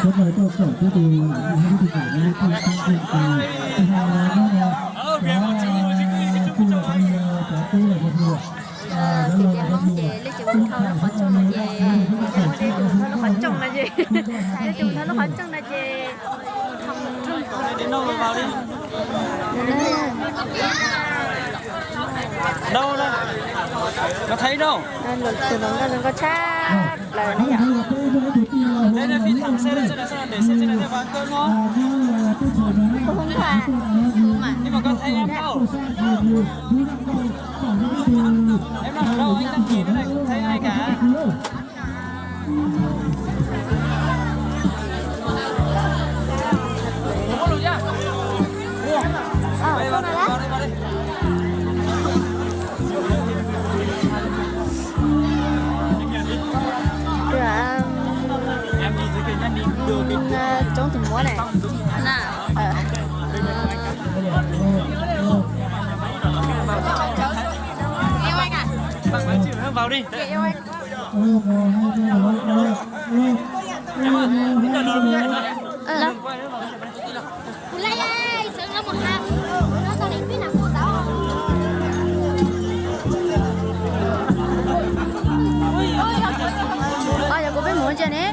Sawv daws tuaj koom peb tus, peb tus koom peb tus, tus hais no no, cov tub los cov hluas, cov tub los cov hluas, cov laus los cov laus, tub hais sawv daws los cov tub los cov hluas, lub qhov rooj no ces, lub qhov rooj no ces Tus hluas nkauj zoo nkauj tshaj plaws ne yom. Coob tus muab ne. Yog kuv peb mus ua ntsia ne.